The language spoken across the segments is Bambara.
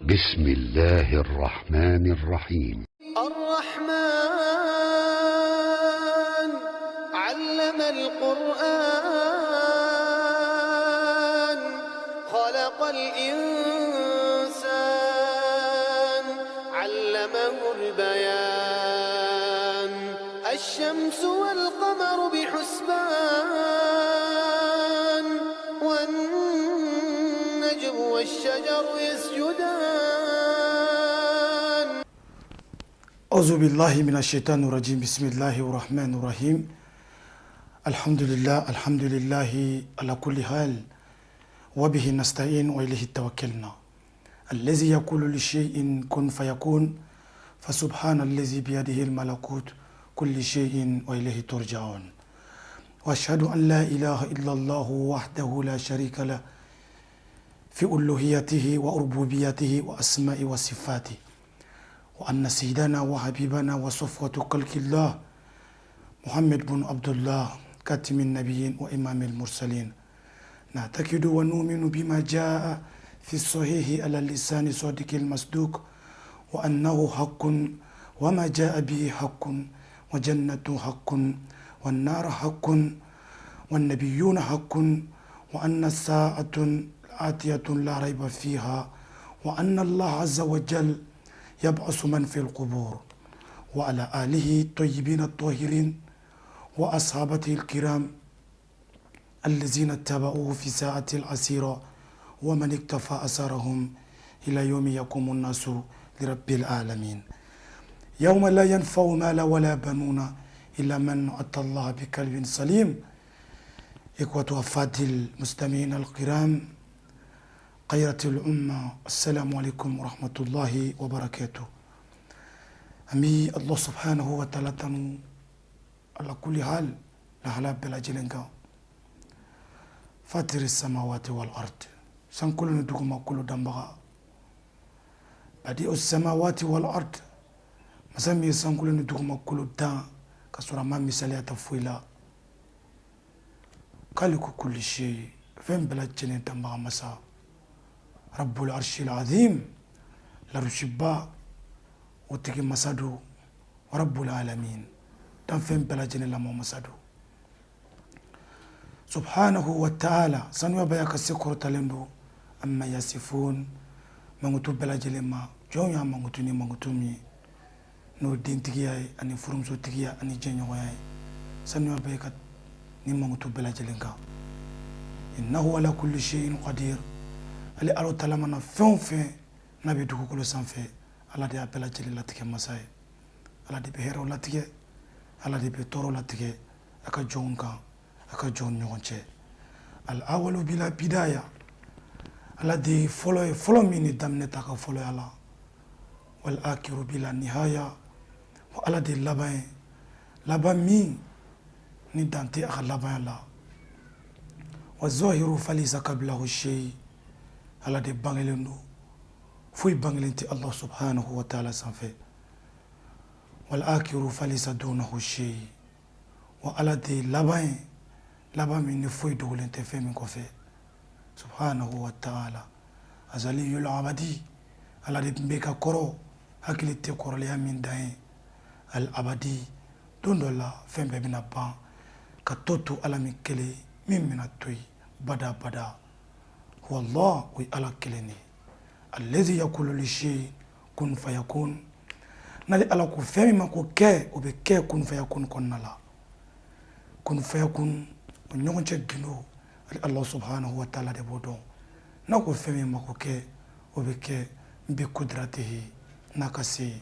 بسم الله الرحمن الرحيم. الرحمن علم القرآن، خلق الإنسان، علمه البيان. الشمس والقمر بحسبان، والنجم والشجر يسجدان. أعوذ بالله من الشيطان الرجيم. بسم الله الرحمن الرحيم. الحمد لله، الحمد لله على كل حال، وبه نستعين وإليه توكلنا، الذي يقول لشيء كن فيكون، فسبحان الذي بيده الملكوت كل شيء وإليه ترجعون. وأشهد أن لا إله إلا الله وحده لا شريك له في ألوهيته وربوبيته وأسماء وصفاته، وأن سيدنا وحبيبنا وصفوة خلق الله محمد بن عبد الله، خاتم النبيين وإمام المرسلين. نعتقد ونؤمن بما جاء في الصحيح على لسان صادق المصدوق، وأنه حق، وما جاء به حق، وجنة حق، والنار حق، والنبيون حق، وأن الساعة آتية لا ريب فيها، وأن الله عز وجل يبعث من في القبور، وعلى آله الطيبين الطاهرين وأصحابه الكرام الذين اتبعوه في ساعة العسيرة، ومن اقتفى أثرهم إلى يوم يقوم الناس لرب العالمين، يوم لا ينفع مال ولا بنون إلا من أتى الله بقلب سليم. إخوة أفاضل المستمعين الكرام، خيرة الأمة، السلام عليكم ورحمة الله وبركاته. An bɛ Allah سبحانه وتعالى tanu على كل حال lahala bɛɛ lajɛlen kan. فاطر السماوات والأرض, sankolo ni dugumakolo danbaga, بديع السماوات والأرض, masa min ye sankolo ni dugumakolo dan ka sɔrɔ a ma misaliya ta foyi la, خالق كل شيء, fɛn bɛɛ lajɛlen danbaga masa, رب العرش العظيم, larusiba o tigi masa don, رب العالمين, danfɛn bɛɛ lajɛlen lamɔ masa don, سبحانه وتعالى, sanuya b'a ka se kɔrɔtalen don, عما يصفون, mankutu bɛɛ lajɛlen ma. Jɔn y'a mankutu ni mankutu min ye, n'o dentigiya ye ani furumusotigiya ani jɛɲɔgɔnya ye, sanuya bɛ ka ni mankutu bɛɛ lajɛlen kan. إنه على كل شيء قدير. Ale Ala taala mana fɛn o fɛn n'a bɛ dugukolo sanfɛ, Ala de y'a bɛɛ lajɛlen latigɛ masa ye. Ala de bɛ hɛrɛw latigɛ, Ala de bɛ tɔɔrɔ latigɛ a ka jɔnw kan, a ka jɔnw ni ɲɔgɔn cɛ. الأول بلا بداية, Ala de ye fɔlɔ ye, fɔlɔ min ni daminɛ ta ka fɔlɔya la. والآخر بلا نهاية, wa Ala de ye laban ye, laban min ni dan tɛ a ka labanya la. والظاهر فليس قبله شيء, Ala de bangelen don, foyi bangelen tɛ Allah سبحانه وتعالى sanfɛ. والآخر فليس دونه شيء, wa Ala de ye laban ye, laban min ni foyi dogolen tɛ fɛn min kɔfɛ, سبحانه وتعالى. أزلي الأبدي, Ala de tun bɛ ka kɔrɔ, hakili tɛ kɔrɔlenya min dan ye. الأبدي, don dɔ la fɛn bɛɛ bɛna ban ka to to Ala min kelen min bɛna to yen bada bada. والله, o ye Ala kelen de ye. الذي يقول لشيء كن فيكون, n'ale Ala ko fɛn min ma ko kɛ, o bɛ kɛ كن فيكون kɔnɔna la. كن فيكون o ɲɔgɔn cɛ gindo, ale Allah سبحانه وتعالى de b'o dɔn. N'a ko fɛn min ma ko kɛ, o bɛ kɛ بقدرته, n'a ka se ye.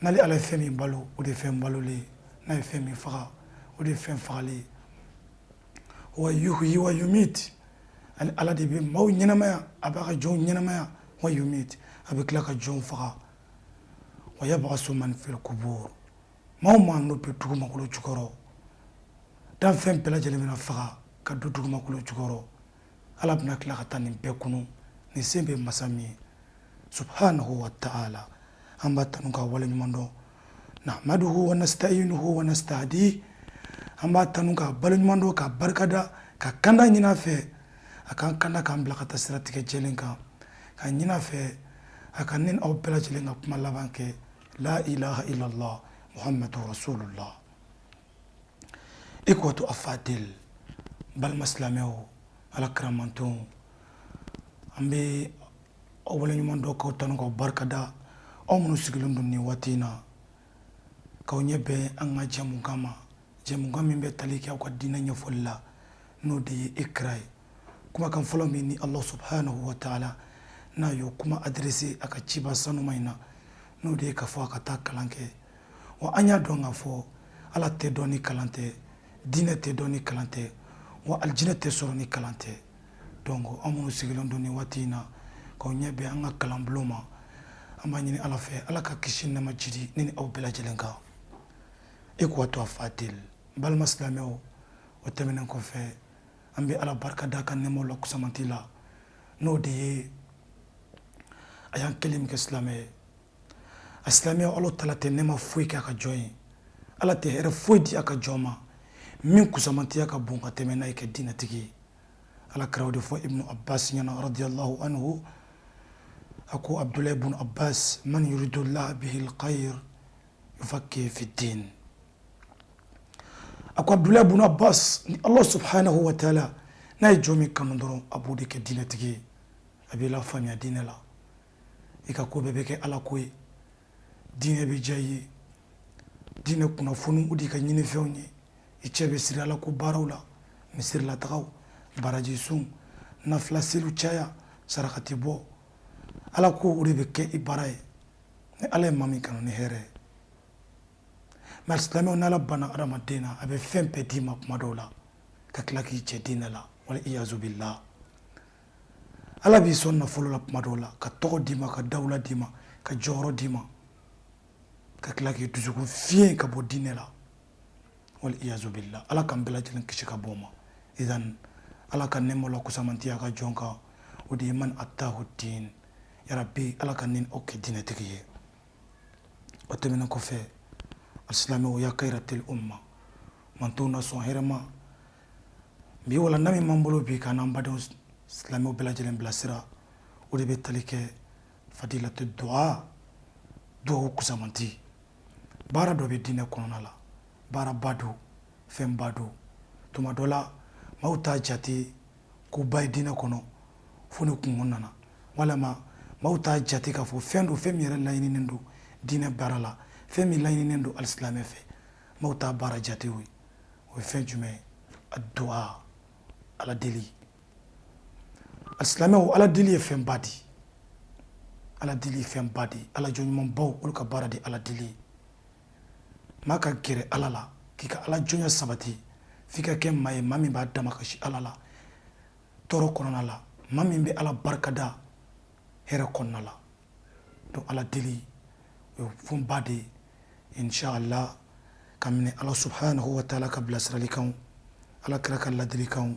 N'ale Ala ye fɛn min balo, o de ye fɛn balolen ye. N'a ye fɛn min faga, o de ye fɛn fagalen ye. ويحيي ويميت, ale Ala de bɛ maaw ɲɛnamaya, a b'a ka jɔnw ɲɛnamaya. ويميت, a bɛ tila ka jɔnw faga. ويبعث من في القبور, maa o maa n'o bɛ dugumakolo jukɔrɔ, danfɛn bɛɛ lajɛlen bɛna faga ka don dugumakolo jukɔrɔ, Ala bɛna tila ka taa nin bɛɛ kunu. Nin sen bɛ masa min ye, سبحانه وتعالى, an b'a tanu k'a waleɲuman dɔn. نحمده ونستعينه ونستهديه, an b'a tanu k'a waleɲuman dɔn, k'a barikada, ka kanda ɲini a fɛ a k'an kanda k'an bila ka taa siratigɛ jɛlen kan, k'a ɲini a fɛ. A ka ne aw bɛɛ lajɛlen ka kuma laban kɛ la ilaha illallah muhammadu rasulullah. Ikhwatu afadil, balima silamɛw, Ala kira mantonw, an bɛ aw waleɲuman dɔn, k'aw tanu, k'aw barikada, aw minnu sigilen don nin waati in na k'aw ɲɛ bɛn an ka jɛmukan ma, jɛmukan min bɛ tali kɛ aw ka diinɛ ɲɛfɔli la, n'o de ye Ikra ye. Kumakan fɔlɔ min ni Allah subhanahu wa ta'ala n'a y'o kuma adressé a ka ciba sanuma in na, n'o de ye k'a fɔ a ka taa kalan kɛ. Wa an y'a dɔn k'a fɔ Ala tɛ dɔn ni kalan tɛ, diinɛ tɛ dɔn ni kalan tɛ, wa alijinɛ tɛ sɔrɔ ni kalan tɛ. Donc an minnu sigilen don nin waati in na k'aw ɲɛ bɛn an ka kalanbulon ma, an b'a ɲini Ala fɛ, Ala ka kisi nɛɛma jidi ne ni aw bɛɛ lajɛlen kan. Ikhwatu afadil, balima silamɛw, o tɛmɛnen kɔfɛ, an bɛ Ala barika da ka nɛɛmaw la kusamanti la, n'o de ye a y'an kelen min kɛ silamɛ ye. A silamɛya, Ala taala tɛ nɛɛma foyi kɛ a ka jɔn ye, Ala tɛ hɛrɛ foyi di a ka jɔn ma min kusamantiya ka bon ka tɛmɛ n'a ye kɛ diinɛtigi ye. Ala kira o de fɔ Ibnu Abbas ɲɛna radiyallahu anhu, a ko Abdulayi ibn Abbas, man yuridullah bihi alkhair yufaqihu fi din. A ko Abdulayi ibn Abbas, ni Allah subhanahu wa ta'ala n'a ye jɔn min kanu dɔrɔn, a b'o de kɛ diinɛtigi ye, a b'i lafaamuya diinɛ la, i ka ko bɛɛ bɛ kɛ Ala ko ye, diinɛ bɛ diya i ye, diinɛ kunnafoni o de ka ɲinifɛnw ye, i cɛ bɛ siri Ala ko baaraw la, misirilataagaw, baraji sun, nafila seliw caya, sarakati bɔ, Ala ko o de bɛ kɛ i baara ye, ni Ala ye maa min kanu ni hɛrɛ ye. Mais silamɛw, n'Ala banna adamaden na, a bɛ fɛn bɛɛ d'i ma kuma dɔw la ka tila k'i cɛ diinɛ la, wal iyazu billah. Ala b'i sɔn nafolo la kuma dɔw la, ka tɔgɔ d'i ma, ka dawula d'i ma, ka jɔyɔrɔ d'i ma, ka tila k'i dusukun fiye ka bɔ diinɛ la, wal iyazu billah. Ala k'an bɛɛ lajɛlen kisi ka bɔ o ma. Idan Ala ka nɛɛma la kusamantiya ka jɔn kan, o de ye man atahu din. Ya rabbi, Ala ka ne aw kɛ diinɛtigi ye. O tɛmɛnen kɔfɛ, alisilamɛw, ya kayiratil umma, mantonw na sɔn hɛrɛ ma. Bi walanda min b'an bolo bi ka n'an badenw silamɛw bɛɛ lajɛlen bilasira, o de bɛ tali kɛ fadilatu du'a, duwawu kusamanti. Baara dɔ bɛ diinɛ kɔnɔna la, baaraba don, fɛnba don. Tuma dɔ la maaw t'a jate ko ba ye diinɛ kɔnɔ fo ni kunko nana, walama maaw t'a jate k'a fɔ fɛn don, fɛn min yɛrɛ laɲininen don diinɛ baara la, fɛn min laɲininen don alisilamɛ fɛ, maaw t'a baara jate. O ye, o ye fɛn jumɛn ye? Adu'a, Ala deli. Alisilamɛw, Ala deli ye fɛnba di, Ala deli ye fɛnba di. Ala jɔn ɲumanbaw, olu ka baara di Ala deli ye. Maa ka gɛrɛ Ala la k'i ka Ala jɔnya sabati, f'i ka kɛ maa ye, maa min b'a damakasi Ala la tɔɔrɔ kɔnɔna la, maa min bɛ Ala barikada hɛrɛ kɔnɔna la. Donc Ala deli, o ye fɛnba de ye. Inshallah, ka minɛ Ala subhanahu wa ta'ala ka bilasiralikanw, Ala kira ka ladilikanw,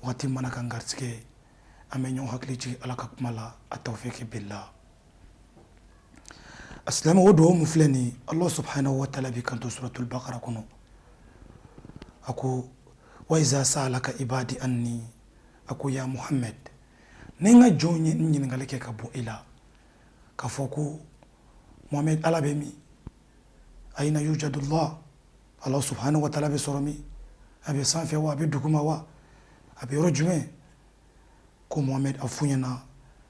waati mana kan garisɛgɛ, an bɛ ɲɔgɔn hakili jigin Ala ka kuma la. A tawfiki billah. A silamɛ, o duwawu min filɛ nin ye, Allah subhanahu wa ta'ala b'i kanto suratul bakara kɔnɔ, a ko wa iza sa'alaka ibadi anni, a ko ya Muhammad, ni n ka jɔnw ye n ɲininkali kɛ ka bɔ i la k'a fɔ ko Muhammad, Ala bɛ min? Ayina yujadullah, Allah subhanahu wa ta'ala bɛ sɔrɔ min? A bɛ sanfɛ wa, a bɛ duguma wa, a bɛ yɔrɔ jumɛn? Ko Muhammad, a f'u ɲɛna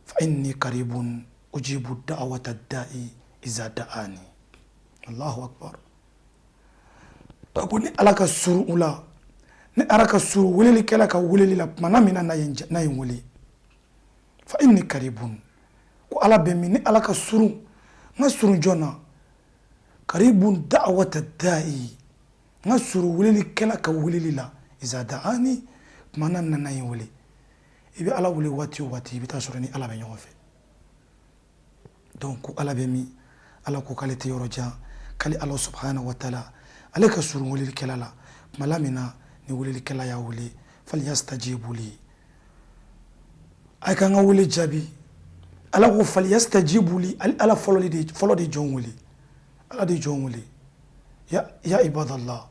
fa inni karibun ujibu da'wata da'i iza da'ani. Allahu akbar. A ko ni Ala ka surun u la, ni Ala ka surun welelikɛla ka weleli la tuma min na n'a ye n wele, fa inni karibun, ko Ala bɛ min? Ni Ala ka surun, n ka surun jɔn na? Karibun da'wata da'i, n ka surun welelikɛla ka weleli la, iza da'ani, tuma na n'a ye n wele. I bɛ Ala wele waati o waati, i bɛ taa sɔrɔ ni Ala bɛ ɲɔgɔn fɛ. Donc ko Ala bɛ min? Ala ko k'ale tɛ yɔrɔ jan, k'ale Ala subhanahu wa ta'ala, ale ka surun welelikɛla la tuma la min na ni welelikɛla y'a wele. Falyastajibu li, a ka n ka wele jaabi. Ala ko falyastajibu li, Ala fɔlɔ de jɔn wele, Ala de jɔn wele, ya ya ibadallah,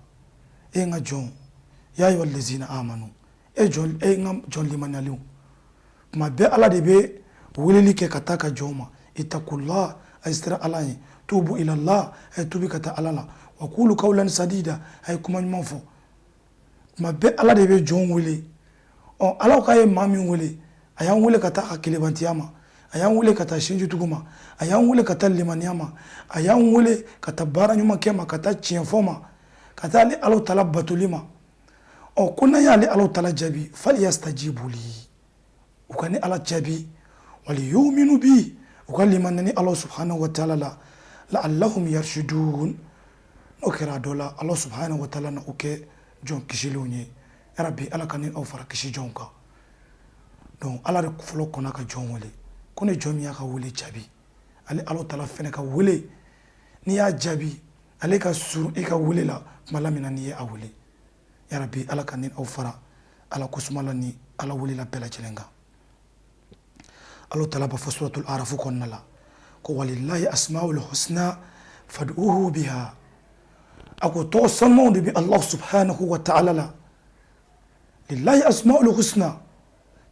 e n ka jɔn, ya ayyuhal ladzina amanu, e jɔn, e n ka jɔn limaniyalenw. Tuma bɛɛ Ala de bɛ weleli kɛ ka taa ka jɔn ma. Ittakullah, a ye siran Ala ɲɛ. Tubu ilallah, a ye tubi ka taa Ala la. Wa kulu kawlan sadida, a ye kuma ɲuman fɔ. Tuma bɛɛ Ala de bɛ jɔn wele. Ɔ Ala k'a ye maa min wele, a y'an wele ka taa a kelebantiya ma, a y'an wele ka taa sinjitugu ma, a y'an wele ka taa limaniya ma, a y'an wele ka taa baara ɲuman kɛ ma, ka taa tiɲɛ fɔ ma, ka taa ale Ala taala batoli ma. Ɔ ko n'an y'ale Ala taala jaabi, faliyastajibu li, u ka ne Ala jaabi, waliyuminu bi, u ka limaniya ni Ala subhanahu wa taala la, la'allahum yarshudun. N'o kɛra a dɔ la, Ala subhanahu wa taala na u kɛ jɔn kisilenw ye. Yarabi Ala ka ne aw fara kisi jɔnw kan. Donc Ala de fɔlɔ kɔnna ka jɔn wele ko ni jɔn min y'a ka wele jaabi, ale Ala taala fɛnɛ ka wele n'i y'a jaabi, ale ka surun i ka wele la tuma la min na n'i ye a wele. Yarabi Ala ka ne aw fara Ala kosuma la ni Ala wele la bɛɛ lajɛlen kan. Ala taala b'a fɔ suratul Arafu kɔnɔna la ko walillahi asmaul husna fad'uhu biha. A ko tɔgɔ sanumanw de bɛ Allah subhanahu wa ta'ala la. Lillahi asmaul husna,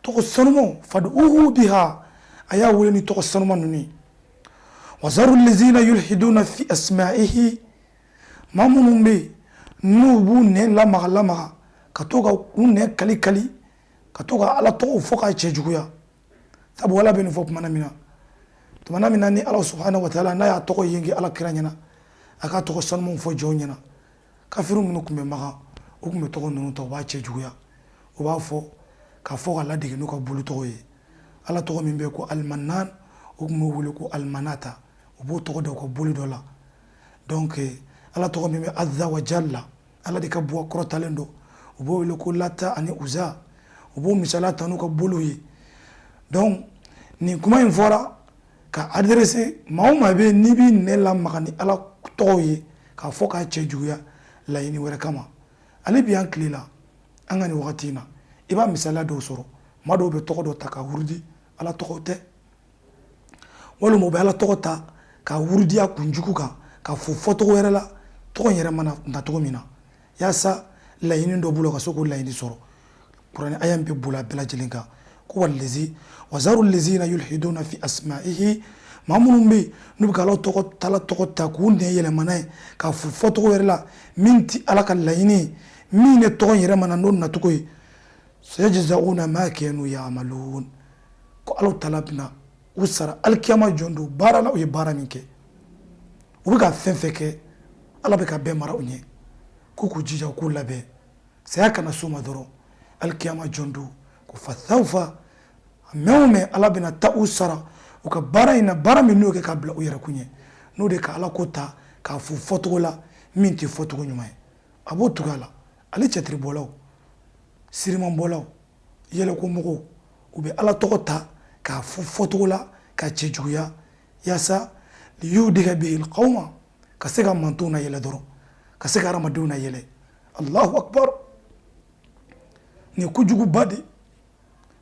tɔgɔ sanumanw, fad'uhu biha, a y'a wele ni tɔgɔ sanuman ninnu ye. Wazaru lezina yulhiduna fi asma'ihi, maa minnu bɛ yen n'u b'u nɛn lamaga lamaga ka to ka u nɛn kali kali ka to ka Ala tɔgɔw fɔ k'a cɛjuguya. Sabu Ala bɛ nin fɔ tuma min na, tuma min na ni Ala subhanahu wa ta'ala n'a y'a tɔgɔ yenge Ala kira ɲɛna, a k'a tɔgɔ sanumanw fɔ jɔnw ɲɛna. Kafiri minnu tun bɛ Makan, u tun bɛ tɔgɔ ninnu ta, u b'a cɛjuguya, u b'a fɔ k'a fɔ ka ladege n'u ka boli tɔgɔ ye. Ala tɔgɔ min bɛ ko Alimanan, u tun b'o wele ko Alimanata, u b'o tɔgɔ da u ka boli dɔ la. Donc Ala tɔgɔ min bɛ Azza wa Jalla, Ala de ka bon kɔrɔtalen don, u b'o wele ko Lata ani Uza, u b'o misaliya ta n'u ka boliw ye. Donc nin kuma in fɔra ka adressé maa o maa bɛ yen n'i b'i nɛn lamaga ni Ala tɔgɔw ye k'a fɔ k'a cɛ juguya laɲini wɛrɛ kama. Ale bi an tile la, an ka nin wagati in na, i b'a misaliya dɔw sɔrɔ. Maa dɔw bɛ tɔgɔ dɔ ta ka wurudi, Ala tɔgɔ tɛ, walima u bɛ Ala tɔgɔ ta ka wurudi a kunjugu kan k'a fɔ fɔcogo wɛrɛ la, tɔgɔ in yɛrɛ mana na cogo min na, yaasa laɲini dɔ b'u la ka se k'o laɲini sɔrɔ. Kuranɛ aya in bɛ boli a bɛɛ lajɛlen kan ko walezi wazaru lezina yulhiduna fi asma'ihi, maa minnu bɛ yen n'u bɛ ka Ala tɔgɔ ta, Ala tɔgɔ ta k'u nɛn yɛlɛma n'a ye k'a fɔ fɔcogo wɛrɛ la min tɛ Ala ka laɲini ye, min ye tɔgɔ in yɛrɛ mana n'o nacogo ye. Sayajzauna ma kanu ya'malun, ko Ala taala bɛna u sara alikiyama jɔ don baara la u ye baara min kɛ. U bɛ ka fɛn fɛn kɛ, Ala bɛ ka bɛɛ mara u ɲɛ, k'u k'u jija u k'u labɛn, saya kana s'u ma dɔrɔn alikiyama jɔ don. Ko fasawfa, a mɛn o mɛn Ala bɛna taa u sara u ka baara in na, baara min n'u kɛ ka bila u yɛrɛ kun ɲɛ, n'o de ka Ala ko ta k'a fɔ fɔcogo la min tɛ fɔcogo ɲuman ye. A b'o cogoya la, ale cɛtiribɔlaw, sirimanbɔlaw, yɛlɛkomɔgɔw, u bɛ Ala tɔgɔ ta k'a fɔ fɔcogo la k'a cɛjuguya, yaasa liyudhika bihil qawma, ka se ka mantonw na yɛlɛ dɔrɔn, ka se ka hadamadenw na yɛlɛ. Allahu akbar, nin ye kojuguba de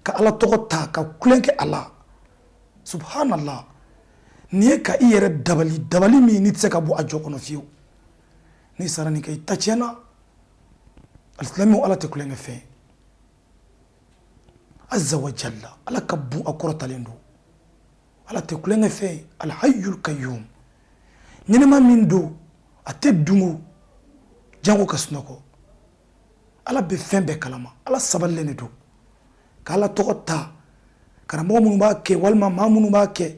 ka Ala tɔgɔ ta ka tulonkɛ kɛ a la. Subhanallah, nin ye ka i yɛrɛ dabali, dabali min n'i tɛ se ka bɔ a jɔ kɔnɔ fiyewu. N'i sara nin kɛ, i ta tiɲɛna. Alisilamɛw, Ala tɛ tulonkɛ fɛn ye. Azza wa jalla, Ala ka bon, a kɔrɔtalen don, Ala tɛ tulonkɛ fɛn ye. Alhayyul kayyum, ɲɛnɛma min don, a tɛ dungo jango ka sunɔgɔ. Ala bɛ fɛn bɛɛ kalama, Ala sabalilen de don. Ka Ala tɔgɔ ta, karamɔgɔ minnu b'a kɛ walima maa minnu b'a kɛ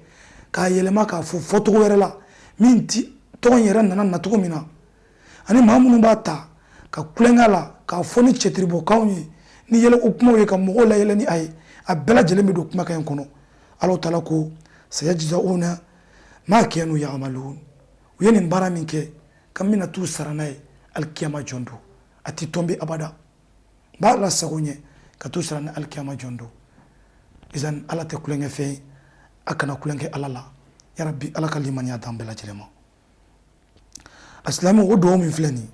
k'a yɛlɛma k'a fɔ fɔcogo wɛrɛ la min ti tɔgɔ in yɛrɛ nana nacogo min na, ani maa minnu b'a ta ka tulonkɛ la k'a fɔ ni cɛtiribɔkanw ye, ni yɛlɛko kumaw ye, ka mɔgɔw layɛlɛ ni a ye, a bɛɛ lajɛlen bɛ don kumakan in kɔnɔ. Ala taala ko sayajzauna ma kanu ya'malun, u ye nin baara min kɛ, k'an bɛna t'u sara n'a ye alikiyama jɔn don. A tɛ tɔnbi abada, b'a la sago ɲɛ ka t'u sara ni alikiyama jɔn don. Izan Ala tɛ tulonkɛ fɛn ye, a kana tulonkɛ Ala la. Yarabi Ala ka limaniya d'an bɛɛ lajɛlen ma. A silamɛw, o dugawu min filɛ nin,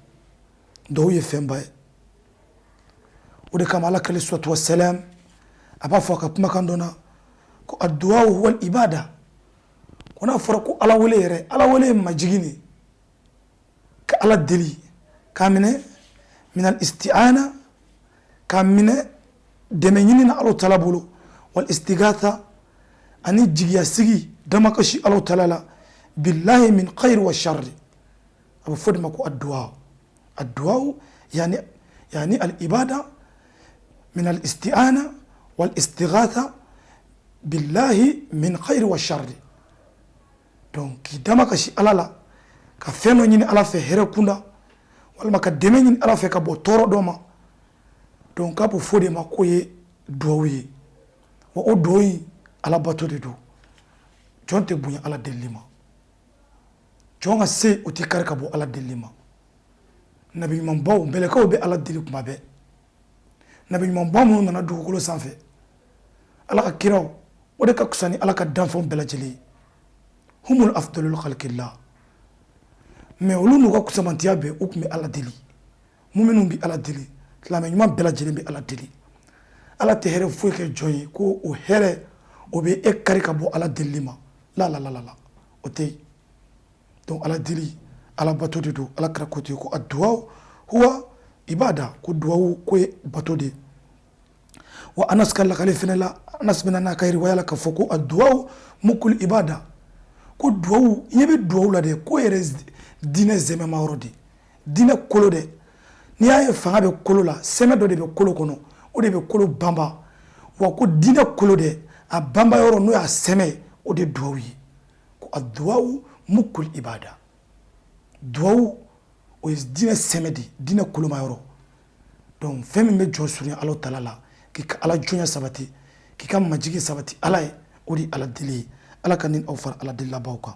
dugawu ye fɛnba ye. O de kama Ala alayhi salatu wasalam a b'a fɔ a ka kumakan dɔ na ko aduwawu huwal ibada, ko n'a fɔra ko Ala wele yɛrɛ, Ala wele ye majigin de, ka Ala deli k'a minɛ minal isti'ana, k'a minɛ dɛmɛ ɲini na Ala taala bolo, wal istigatha, ani jigiyasigi. Damakasi Alahu taala la, billahi min khayri wa sharri. A bɛ fɔ de ma ko aduwa. Aduwa yani al ibada min al isti'ana wal istighatha billahi min khayri wa sharri. Donc k'i damakasi Ala la, ka fɛn dɔ ɲini Ala fɛ hɛrɛ kunda, walima ka dɛmɛ ɲini Ala fɛ ka bɔ tɔɔrɔ dɔ ma. Donc k'a bɛ fɔ de ma k'o ye duwawu ye. Wa o duwawu in, Ala bato de don. Jɔn tɛ bonya Ala delili ma. Jɔn ka se o tɛ kari ka bɔ Ala delili ma. Nabi ɲumanbaw, mɛlɛkɛw bɛ Ala deli kuma bɛɛ. Nabi ɲumanbaw minnu nana dugukolo sanfɛ, Ala ka kiraw, o de ka fisa ni Ala ka danfɛnw bɛɛ lajɛlen ye. Humul afdalul khalqillah. Mais olu n'u ka kusamantiya bɛɛ, u tun bɛ Ala deli. Muminw bɛ Ala deli, silamɛ ɲuman bɛɛ lajɛlen bɛ Ala deli. Ala tɛ hɛrɛ foyi kɛ jɔn ye ko o hɛrɛ o bɛ e kari ka bɔ Ala delili ma. La la la la la, o tɛ yen. Donc Ala deli, Ala bato de don. Ala kira ko ten ko aduwa huwa ibada, ko duwawu ko ye bato de ye. Wa Anas ka lakale fɛnɛ la, Anas bɛna n'a ka riwaya la k'a fɔ ko aduwa mukul ibada, ko duwawu, i ɲɛ bɛ duwawu la dɛ, ko yɛrɛ diinɛ zɛmɛma yɔrɔ de, diinɛ kolo dɛ. N'i y'a ye fanga bɛ kolo la, sɛmɛ dɔ de bɛ kolo kɔnɔ, o de bɛ kolo banba. Wa ko diinɛ kolo dɛ, a banba yɔrɔ n'o y'a sɛmɛ, o de duwawu ye. Ko aduwawu mukul ibada, duwawu o ye diinɛ sɛmɛ de, diinɛ koloma yɔrɔ. Donc fɛn min bɛ jɔn surunya Ala taala la, k'i ka Ala jɔnya sabati, k'i ka majigi sabati Ala ye, o de ye Ala deli ye. Ala ka ni aw fara Ala delilabaw kan.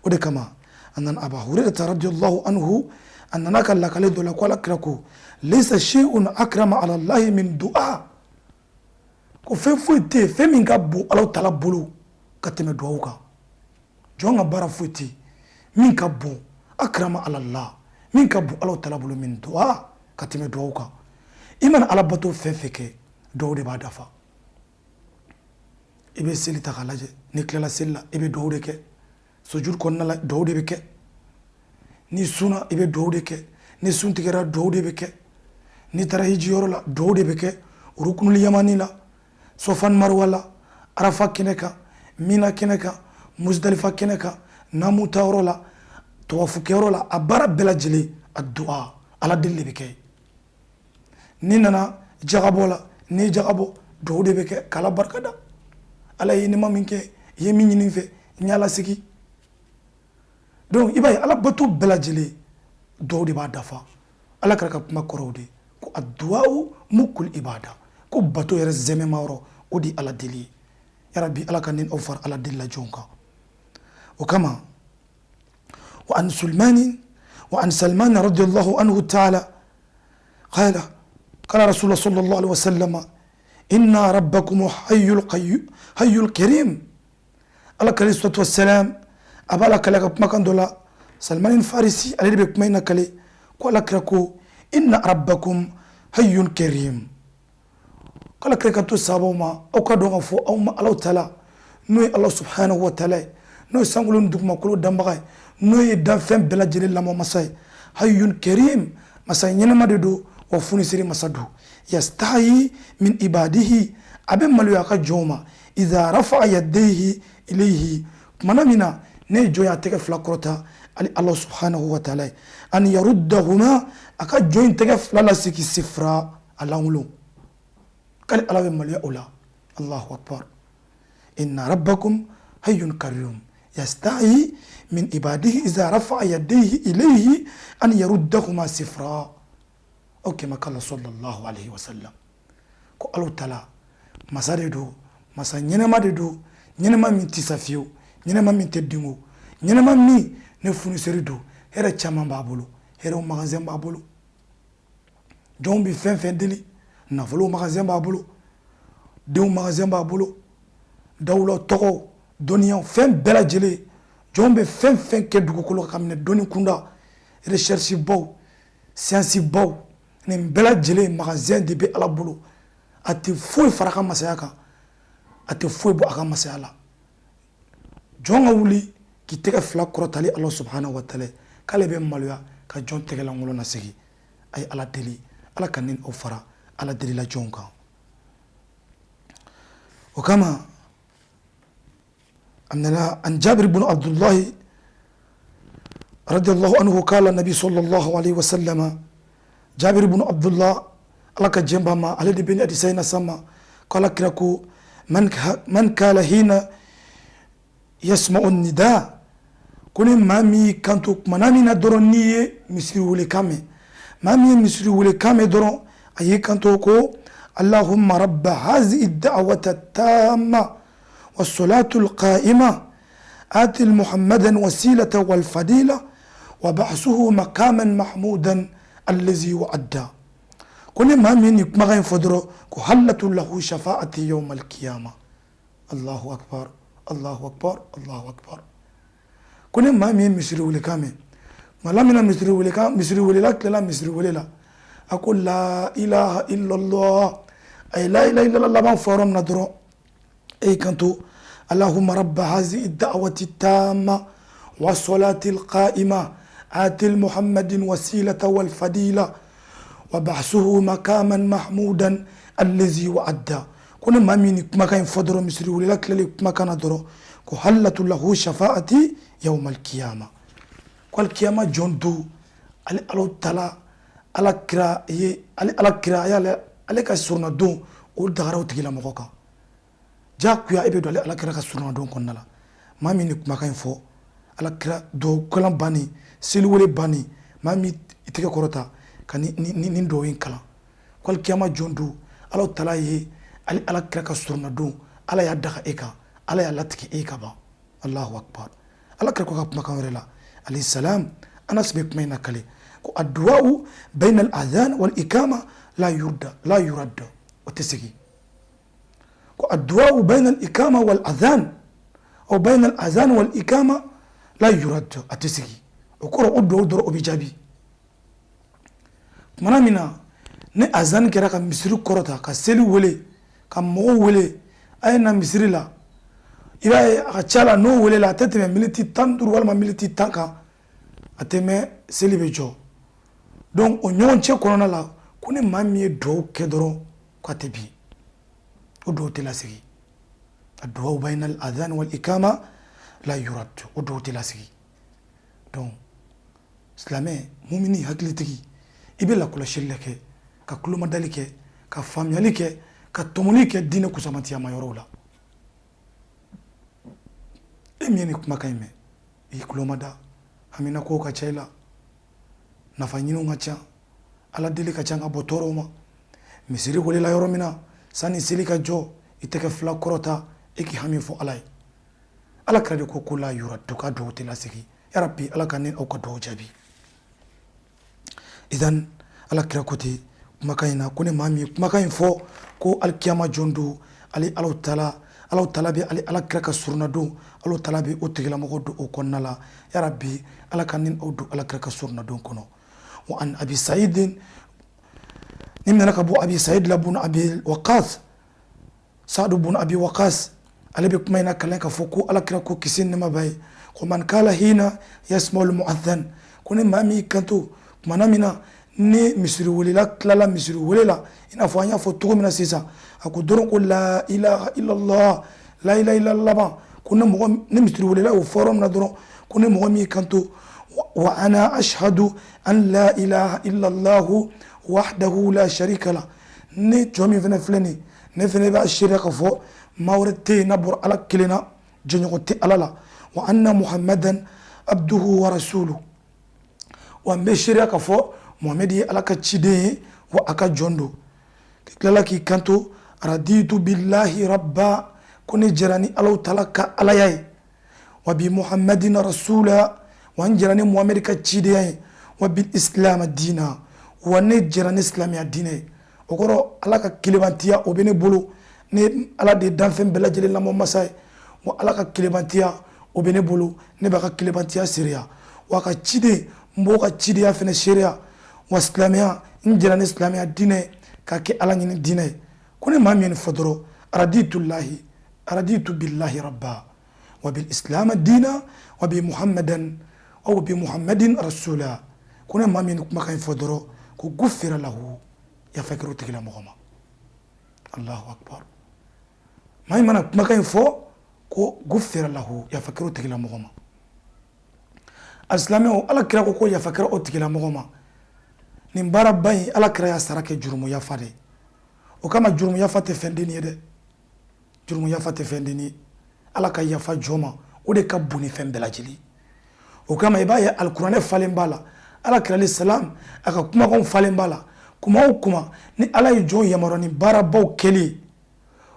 O de kama a nana Aba Hurairata radiyallahu anhu, a nana ka lakale dɔ la ko Ala kira ko laysa shay'un akrama ala Allahi min du'a, ko fɛn foyi tɛ yen fɛn min ka bon Ala taala bolo ka tɛmɛ duwawu kan. Jɔn ka baara foyi tɛ yen min ka bon, akrama ala Allah, min ka bon Ala taala bolo, min du'a, ka tɛmɛ duwawu kan. I mana Ala bato fɛn fɛn kɛ, duwawu de b'a dafa. I bɛ seli ta k'a lajɛ, n'i tilala seli la, i bɛ duwawu de kɛ. Sujud kɔnɔna la, duwawu de bɛ kɛ. N'i sunna, i bɛ duwawu de kɛ. Ni sun tigɛra, duwawu de bɛ kɛ. N'i taara hiji yɔrɔ la, duwawu de bɛ kɛ. Rukunul yamani la, Sɔfa ni Marwa la, Arafa kɛnɛ kan, Mina kɛnɛ kan, Musdalifa kɛnɛ kan, naamu ta yɔrɔ la, tawafu kɛyɔrɔ la, a baara bɛɛ lajɛlen, a duwa, Ala deli de bɛ kɛ. N'i nana jagabɔ la, n'i ye jagabɔ, duwawu de bɛ kɛ k'Ala barika da. Ala ye nɛɛma min kɛ, i ye min ɲini n fɛ, n y'a lasegin. Donc i b'a ye Ala bato bɛɛ lajɛlen, duwawu de b'a dafa. Ala kira ka kuma kɔrɔw de ko aduwawu mukul ibada, ko bato yɛrɛ zɛmɛma yɔrɔ, o de ye Ala deli ye. Yarabi, Ala ka ni aw fara Ala deli la jɔnw kan. O kama wa an sulmani wa an Salman radiyallahu anhu ta'ala qala qala rasulullah sallallahu alaihi wasallam inna rabbakum hayyul qayyum hayyul karim. Ala kira salatu wassalam a b'a lakale ka kumakan dɔ la, Salman Farisi ale de bɛ kuma in lakale, ko Ala kira ko inna rabbakum hayyun karim. Ko Ala kira ka to sahabaw ma, aw ka dɔn ka fɔ aw ma Ala taala, n'o ye Ala subhanahu wa taala ye, n'o ye sankolo ni dugumakolo danbaga ye, n'o ye danfɛn bɛɛ lajɛlen lamɔ masa ye, hayyun karim, masa ɲɛnama de don, wa funisiri masa don. Yastahi min ibadihi, a bɛ maloya a ka jɔnw ma, idha rafa'a yadayhi ilayhi, kumana min na ne ye jɔn y'a tɛgɛ fila kɔrɔta ali Ala subhanahu wa taala ye, an yaruddahuma, a ka jɔn in tɛgɛ fila lasegin, sifra, a lankolon, k'ale Ala bɛ maloya o la. Allahu akbar. Inna rabbakum hayyun karim yastahi min ibadihi idha rafa'a yadayhi ilayhi an yaruddahuma sifra, aw kama qala sallallahu alayhi wa sallam. Ko Ala taala masa de don, masa ɲɛnɛma de don, ɲɛnɛma min tɛ sa fiyewu, ɲɛnɛma min tɛ dingo, ɲɛnɛma min ne funiseri don, hɛrɛ caman b'a bolo, hɛrɛw magasin b'a bolo. Jɔnw bɛ fɛn fɛn deli, nafolo magasin b'a bolo, denw magasin b'a bolo, dawula, tɔgɔw, dɔnniyaw, fɛn bɛɛ lajɛlen. Jɔnw bɛ fɛn fɛn kɛ dugukolo kan, ka minɛ dɔnni kunda, recherche baw, science baw, nin bɛɛ lajɛlen magasin de bɛ Ala bolo. A tɛ foyi fara a ka masaya kan, a tɛ foyi bɔ a ka masaya la. Jɔn ka wuli k'i tɛgɛ fila kɔrɔtali Ala subhanahu wa taala, k'ale bɛ maloya ka jɔn tɛgɛ lankolon lasegin. A ye Ala deli, Ala ka ni aw fara Ala delila jɔnw kan. O kama A nana an Jabir bin Abdullahi radiyallahu anhu kala nabi sallallahu alaihi wasallam. Jabir bin Abdullah, Ala ka jɛn b'a ma, ale de bɛ ni hadisa in na sama ko Ala kira ko: man kala hina yasma'u nida, ko ni maa min y'i kanto kumana min na dɔrɔn, n'i ye misiri welekan mɛn, maa min ye misiri welekan mɛn dɔrɔn, a y'i kanto ko: allahumma rabba hazihi da'wata tamma والصلاة القائمة آت محمدا وسيلة والفضيلة وبعثه مقاما محمودا الذي وعده. Ko ni maa min ni kumakan in fɔ dɔrɔn, ko hallatu lahu shafaati yawm alkiyama. Allahu akbar, Allahu akbar, Allahu akbar. Ko ni maa min ye misiri welekan mɛn, maa min na misiri welekan, misiri welela tilela misiri wele la, a ko la ilaha illallah, a ye la ilaha illallah laban fɔ yɔrɔ min na dɔrɔn, e y'i kanto: allahumma rabba hazihi da'wati tamma wa salati alqa'ima ati muhammadin wasilata wal fadila wa ba'suhu makaman mahmudan allazi wa'adda. Ko ni maa min ni kumakan in fɔ dɔrɔn, misiri welela tilalen kumakan na dɔrɔn, ko hallatu lahu shafaati yawm alkiyama, ko alkiyama jɔn don, ale Ala tala, Ala kira ye, ale Ala kira y'ale ale ka surunadon, o dagara o tigilamɔgɔ kan. Diyagoya e bɛ don ale Ala kira ka surunadon kɔnɔna la. Maa min ni kumakan in fɔ, Ala kira duwawu kalan bannen, seliwele bannen, maa min i tɛgɛ kɔrɔta ka ni duwawu in kalan, ko alikiyama jɔn don, Ala tala ye ale Ala kira ka surunadon, Ala y'a daga e kan, Ala y'a latigɛ e ka ban. Allahu akbar. Ala kira ko ka kumakan wɛrɛ la, alayhi salam, Anas bɛ kuma in na kale ko addu'u bayna al-adhan wal ikama la yurda la yuradda, o tɛ segin. Ko addu'u bayna al-ikama wal adhan aw bayna al-adhan wal ikama la yuradda, a tɛ segin. O kɔrɔ, o duwawu dɔrɔn, o bɛ jaabi kumana min na ni azan kɛra ka misiri kɔrɔta, ka seli wele, ka mɔgɔw wele a ye na misiri la. I b'a ye, a ka ca la, n'o welela, a tɛ tɛmɛ miniti 15 walima miniti 10 kan, a tɛ mɛn, seli bɛ jɔ. Donc o ɲɔgɔn cɛ kɔnɔna la, ko ni maa min ye duwawu kɛ dɔrɔn, k'a tɛ bin, o duwawu tɛ lasegin. A duwawu bayna al-adhan wal ikama la yurad, o duwawu tɛ lasegin. Donc silamɛ mumini hakilitigi, i bɛ lakɔlɔsili kɛ, ka kulomadali kɛ, ka faamuyali kɛ, ka tɔmɔli kɛ diinɛ kusamatiyama yɔrɔw la. E min ye nin kumakan in mɛn, i kulomada, hamina kow ka ca i la, nafa ɲiniw ka ca, Ala deli ka ca ka bɔ tɔɔrɔw ma. Misiri welela yɔrɔ min na, sani seli ka jɔ, i tɛgɛ fila kɔrɔta, e k'i hami fɔ Ala ye. Ala kira de ko la yuraddu, ka duwawu tɛ lasegin. Ya rabbi, Ala ka ne aw ka duwawu jaabi. Idan Ala kira ko ten kumakan in na ko ni maa min ye kumakan in fɔ, ko alikiyama jɔn don, ale Ala taala, Ala taala bɛ ale Ala kira ka surunadon, Ala taala bɛ o tigilamɔgɔ don o kɔnɔna la. Ya rabbi, Ala ka ni aw don Ala kira ka surunadon kɔnɔ. Wa an Abi Saidin, ni nana ka bɔ Abi Said la bun Abi Waqas, Sadu bun Abi Waqas, ale bɛ kuma in na kalan ka fɔ ko Ala kira ko, kisi ni nɛɛma b'a ye, ko man kala hina yasma'ul mu'adhan, ko ni maa min kanto kumana min na ni misiri welela tilala misiri wele la, i n'a fɔ an y'a fɔ cogo min na sisan, a ko dɔrɔn ko la ilaha illallah, la ilaha illallah laban, ko ni mɔgɔ ni misiri welela o fɔ yɔrɔ min na dɔrɔn, ko ni mɔgɔ min kanto: wa ana ashhadu an la ilaha illallah wahdahu la sharika la, ni jɔn min fana filɛ nin, ne fana b'a seereya ka fɔ maa wɛrɛ tɛ yen n'a bɔra Ala kelen na, jɛɲɔgɔn tɛ Ala la, wa anna muhammadan abduhu wa rasuluhu, wa n bɛ seereya ka fɔ Muhamɛdi ye Ala ka ciden ye, wa a ka jɔn don. Tilala k'i kanto: raditu billahi rabba, ko ne jɛra ni Ala taala ka alaya ye, wa bi muhammadin rasula, wa n jɛra ni Muhamɛdi ka cidenya ye, wa bil islam diina, wa ne jɛra ni silamɛya diinɛ ye. O kɔrɔ, Ala ka kelebantiya, o bɛ ne bolo, ne Ala de ye danfɛn bɛɛ lajɛlen lamɔ masa ye, wa Ala ka kelebantiya, o bɛ ne bolo, ne b'a ka kelebantiya seereya, wa ka ciden, n b'o ka cidenya fɛnɛ seereya, wa silamɛya, n jɛra ni silamɛya diinɛ k'a kɛ Ala ɲini diinɛ ye. Ko ni maa min ye nin fɔ dɔrɔn: raditu lahi, raditu billahi rabba wa bil islam diina wa bi muhammadan aw bi muhammadin rasula, ko ni maa min ye nin kumakan in fɔ dɔrɔn, ko gufira lahu, yafa kɛra o tigilamɔgɔ ma. Allahu akbar. Maa min mana kumakan in fɔ ko Ko gufira lahu, yafa kɛra o tigilamɔgɔ ma. Alisilamɛw, Ala kira ko yafa kɛra o tigilamɔgɔ ma. Nin baaraba in, Ala kira y'a sara kɛ jurumu yafa de ye. O kama jurumu yafa tɛ fɛn dennin ye dɛ, jurumu yafa tɛ fɛn dennin ye. Ala ka yafa jɔn ma, o de ka bon ni fɛn bɛɛ lajɛlen. O kama i b'a ye alikuranɛ falen b'a la, Ala kira alayhi salam a ka kumakanw falen b'a la. Kuma o kuma ni Ala ye jɔn yamaruya ni baarabaw kɛli ye,